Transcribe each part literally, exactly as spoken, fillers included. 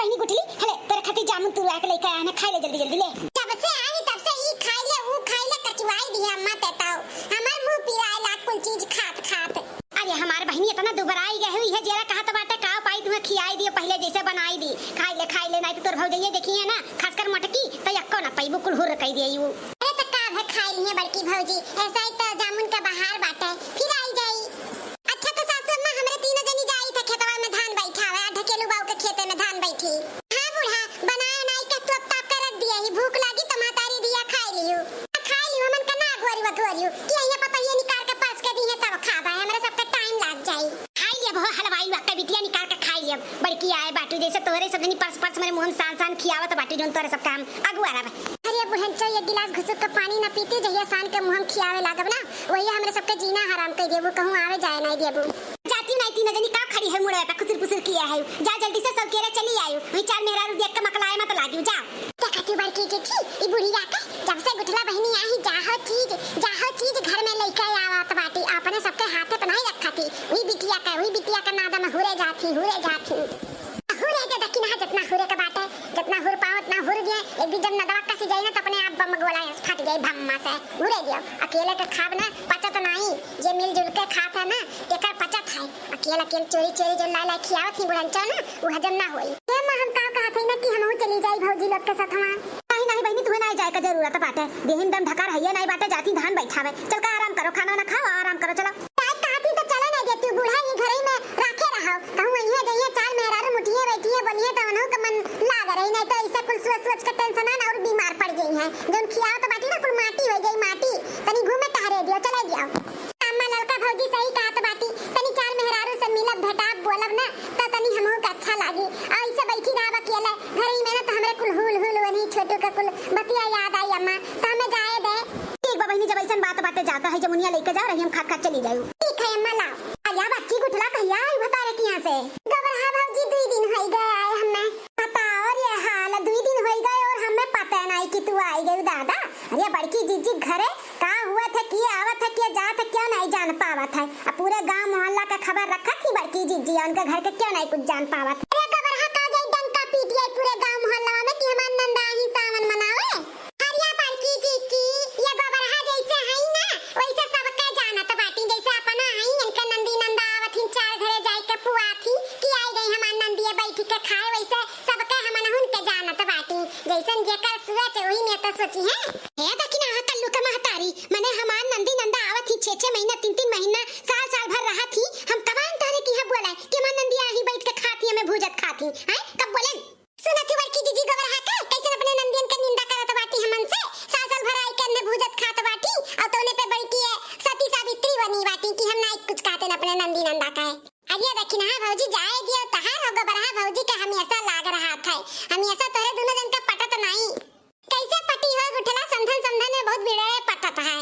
बहिनी गुठली, हले, तोरे खातिर जामुन तुराइ के लइके आए हैं, खाइ ले जल्दी जल्दी ले। जब से आई तब से ई खाइ ले, ऊ खाइ ले, कचुआइ दिहे अम्मा ते ताऊ। हमार मुँह पिराए लाग कुल चीज खात खात। अरे हमार बहिनी इतना दुबराइ गए हो, इहे जेरा कहत बाटे का पाई तुम्हें खियाइ दियो, पहिले जैसे बनाइ दी। खाइ ले, खाइ ले, नाहीं तो तोर भौजइये देखिहैं ना, खासकर मोटकी, तो यक्को ना पइबू, कुल हुर्र कइ दिहे ऊ। अरे त का भे खाइ लिहे बड़की भौजी, ऐसा ही तो जामुन का बहार बाटे, फिर आइ जाई। अच्छा तो सासू अम्मा, हमरे तीनों जनी जाई थे खेतवा में धान बैठावे, आ ढकेलू बाऊ के खेते में धान बैठी। हाँ बूढ़ा, बनाए नाई के तोप ताप के रख दिया ही, भूख लागी तो महतारी दिया खाइ लिहू। आ खाइ लिहू, हमन का ना अगुअरी वगुअरी कि यहाँ पतोहिया निकाल के परस के दिहे तब खाबे, हमरे सबका टाइम लाग जाई। खाइ लियब हो हलवाई, वक्का बिटिया निकाल के खाइ लियब। बड़की आए बाटू जैसे तोहरे सब जनी परस परस हमरे मुँह में सान सान खियावत बाटू, जौन तोहरे सबका हम अगुआ रहब। अरे बुढ़नचो, एक गिलास घुसुक के पानी ना पीती, जहिया सान के मुँह में खियावे लागब ना, वही हमरे सबके जीना हराम कइ देबू, कहूँ आवे जाए नाहीं देबू। जाती नाहीं, तीनों जनी का खड़ी है मुड़े पे खुसुर फुसुर किया है, जा जल्दी से सब केरे चली आयु, वही चार मेहरारू देख के मकलाए मत लागियो, जा। देखती बड़की जीजी, ई बुढ़िया के जब से गुठला बहिनी आई, जाहो चीज, जाहो चीज घर में लइके आवत बाटी, अपने सबके हाथे पनाई रखती, वही बिटिया के, वही बिटिया के नादा में हुरे जाती, हुरे जाती। हुरे जे देखी ना, जितना हुरे के बाटे, जितना हुर पाओ उतना हुर दिए। एक दिन जब नदवा कसी जाई ना, तो अपने आप बम गोला फट जाई भम्मा से। हुरे दियो, अकेले के खाब ना, पचत नाई, जे मिलजुल के खात है ना, तेकर पचत है। अकेल अकेल चोरी चोरी जो लाई लाई खियावत ही बुढ़नचो ना, उ हजम ना होई। ए माँ, हम का कहत हई ना कि हमहू चली जाई भौजी लोग के साथ हमार। नहीं, नहीं बहिनी, तुहे नाहीं जाए का जरूरत बाटे। देहिन दम धकार हइये नाहीं बाटे, जाती धान बैठावे। चल का आराम करो, खाना ना खाओ, आराम करो, चलो। जाए कहती तो चले नाहीं देती, बूढ़ा ही घरे में राखे रहो। कहूँ अइहे जइहे चार मेहरारू मुठिए बैठिए बोलिए तो उन्हों के मन लाग रही, नाहीं तो ऐसे कुल सोच सोच के टेंशन है ना और बीमार पड़ गई है। जौन खियाओ तो बाटी ना कुल माटी हो गई, माटी। तनी घूमे टहरे दियो, चले दियो। अम्मा, ललका भौजी सही कहत बाटी, तनी चार मेहरारू से मिलब, भेटाब, बोलब ना, त तनी हमहू के अच्छा लागी। आ ऐसे बैठी रहब अकेले घरही में ना, त हमरे कुल हुल हुल वही छोटू के कुल बतिया याद आई अम्मा, त हमें जाए दे। ठीक बा बहिनी, जब ऐसन बात बाटे जाता है, जमुनिया लेके जाओ, रही हम खात खात चली जायू। ठीक है अम्मा, लाओ। अरे बच्ची गुठला कहिया आई भतारे के यहाँ से? गबरहा भौजी, दुई दिन होई गए आए हमें। बताओ रे हाल, दुई दिन होई गए और हमें पता नाई कि तू आई गयू दादा। अरे बड़की जीजी घरे का हुआ था, के आवत है, के जात है, क्यों नाहीं जान पावत है? अब पूरे गांव मोहल्ला का खबर रखत ही बड़की जीजी, उनके घर के क्यों नाहीं कुछ जान पावत है? अरे गबरहा का जाई डंका पीट जाई पूरे गांव मोहल्ला में कि हमार नंदा आई सावन मनावे। अरे बड़की जीजी, ये गबरहा जैसे हई ना, वैसे सबके जानत बाटी, जैसे अपना हई, इनके नंदी नंदा आवत ही, चार घरे जाई के पुआत ही कि आई गई हमार नंदिया बैठी के खाए, वैसे सबके हमनहुन के जानत बाटी। जैसन जेकर सोच वही में तो सोची है। हे दखिना, हाँ, कल्लू के महतारी, मने हमार नंदी नंदा आवत ही छे छे महीना, तीन तीन महीना, साल साल भर रहत ही, हम कबान तोहरे की है बोले कि हमार नंदिया ही बैठ के खात ही, हमें भूजत खात ही, हैं? कब बोले? सुनत ही बड़की जीजी गबरहा के, कैसन अपने नंदियन के निंदा करत बाटी हमन से, साल साल भर आई के अन्ने भूजत खात बाटी, और तोने पे बड़की है सती सावित्री बनी बाटी कि हम ना कुछ कहते न अपने नंदी नंदा का है। अरे दखिना भौजी, जाए दियो, तहार हो गबरहा भौजी का हमेशा लाग रहत है, हमेशा तोहरे दुनो जन का पटत नाई। कैसे पटी हो गुठला, समधन समधन में बहुत बिगड़े पटत है।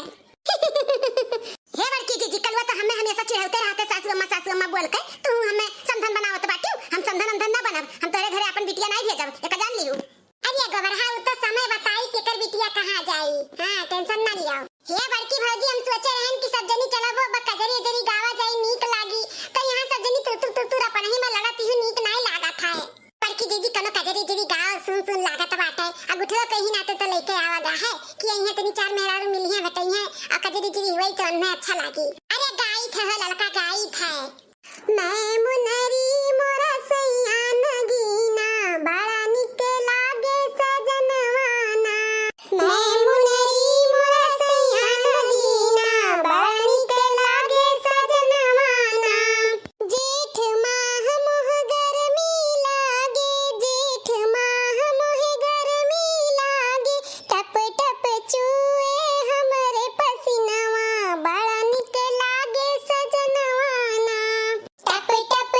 हे बड़की जीजी, कलुआ तो हमें हमेशा चिढ़ौते रहते सासू अम्मा, सासू अम्मा बोल के, तू हमें समधन बनावत बाटियो, हम समधन अमधन ना बनब, हम तोहरे घरे अपन बिटिया नाई भेजब, एका जान लिहू। अरे गबरहा, उ तो समय बताई केकर बिटिया कहाँ जाई। हाँ, टेंशन ना लियाओ। हे बड़की भौजी, हम सोचे रहन कि सब जनी चलब, अब कजरी उजरी गावा जाई, नीक लागी। तो यहाँ सब जनी तुरतुर तुरतुर अपन ही में लड़त ही नीक नाई लागत है। बड़की जीजी कनो कजरी उजरी गाओ, सुन सुन लागत बाटे। आ गुठलो कहीं नाते तो लेके आवा गा है कि यहाँ तनी चार मेहरारू मिली हैं, भेटई हैं, आ कजरी उजरी हुई तो उन्हें अच्छा लागी। अरे गाई थे हो ललका, गाई थे। मैं मुनरी मोरा सैया नगीना, बड़ा निक लागे सजनवाना। मैं मुनरी मोरा सैया नगीना, बड़ा निक लागे सजनवाना। जेठ माह मोह गरमी लागे, जेठ माह मोह गरमी लागे, टप टप चुए हमरे पसीनवा, बड़ा निक लागे सजनवाना। टप टप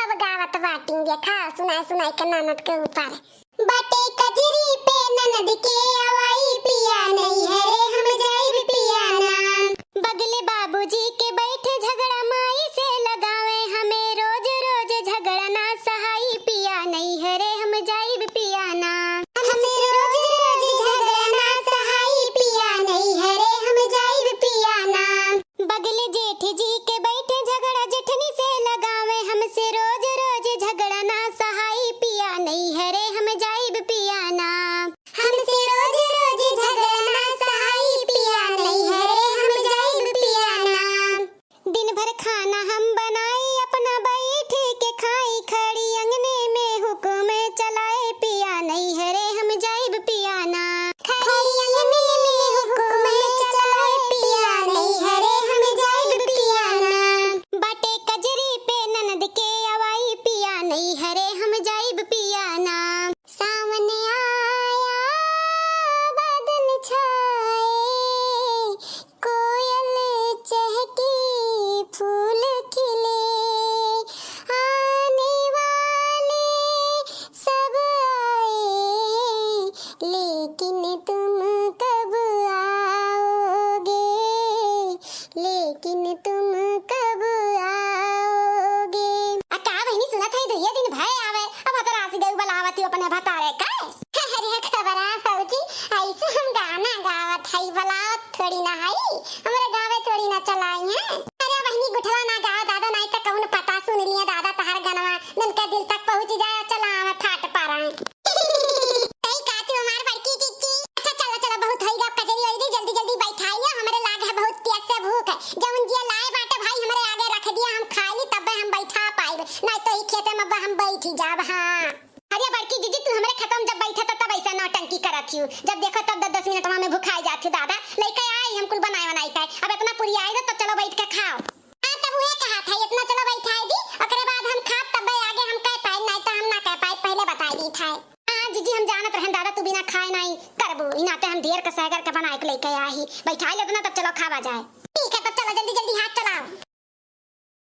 अब गावत बाटी, देखा, सुनाई सुनाई के ननद के ऊपर। बाटे कजरी पे ननद के आवाई, पिया नैहरे हम जाइब पिया ना। बगले बाबूजी के बैठे झगड़ा माई से लगावे, हमें रोज रोज झगड़ा ना सहाई, पिया नैहरे हम जाइब पिया ना। हमसे रोज रोज झगड़ा ना सहाई, पिया नैहरे हम जाइब पिया ना। बगले जेठ जी के बैठे झगड़ा जेठनी से लगावे, हमसे रोज रोज झगड़ा ना सहाई, पिया नैहरे हम जाइब पिया ना। हमसे रोज रोज झगड़ा ना सहाई, पिया नैहरे हम जाइब पिया ना। दिन भर खाना हम बनाई, अपना बैठ के खाई, खड़ी अंगने में हुकुम चलाए, पिया नैहरे हम जाइब पिया ना। खड़ी अंगने में हुकुम चलाए, पिया नैहरे हम जाइब पिया ना। बाटे कजरी पे ननद के आवाई, पिया नैहरे हम जाइब पिया ना। सावन आया, बादल छाए, कोयल चहकी, फूल खिले, आने वाले सब आए, लेकिन तुम कब आओगे, लेकिन तुम कब आओगे? आ का बहिनी, सुनत है दुइये दिन भए आवे, अब हतर आसी गई बुलावत ही अपने भतारे का। अरे खबरा भौजी, ऐसे हम गाना गावत हई, बुलावत थोड़ी ना हई, हमरे गावे थोड़ी ना चलाई है। अरे बहिनी गुठवा ना गावा दादा, नाहीं तो कौन पता सुन लिया दादा तहार गनवा, उनका दिल तक पहुँच जाए, चला आवे फाट पारा। सही कहती हमार बड़की किक्की। अच्छा चलो चलो, बहुत होई गा कजरी वजरी, जल्दी जल्दी बैठाइए, हमरे लाग है बहुत प्यास से भूख है। जौन जिया लाए बाटे भाई हमरे आगे रख दिया, हम खाई ली तब्बे हम बैठा पाइब, नाहीं तो ई खेते में अब हम बैठी जाब। हाँ। अरे बड़की जीजी, तू हमरे खेतवा में जब बैठे त तब ऐसा नौटंकी करत हियो, जब देखो तब दस दस मिनटवा में भुखाई जात हियो दादा। लइका आई हम कुल बनाए बनाई के, अब इतना पूरी आई दो तब चलो बैठ के खाओ। हाँ तब उहे कहा था, इतना चलो बैठाई दी, ओकरे बाद हम खाब तब आगे हम कह पाए, नाहीं तो हम ना कह पाए, पहले बताई दी था। हाँ जीजी, हम जानत रहन दादा तू बिना खाए नाहीं करबू, ई नाते हम ढेर के सहगर के बनाए के लइके आई, बैठाई लेतना तब चलो खावा जाए। ठीक है तब चलो जल्दी जल्दी हाथ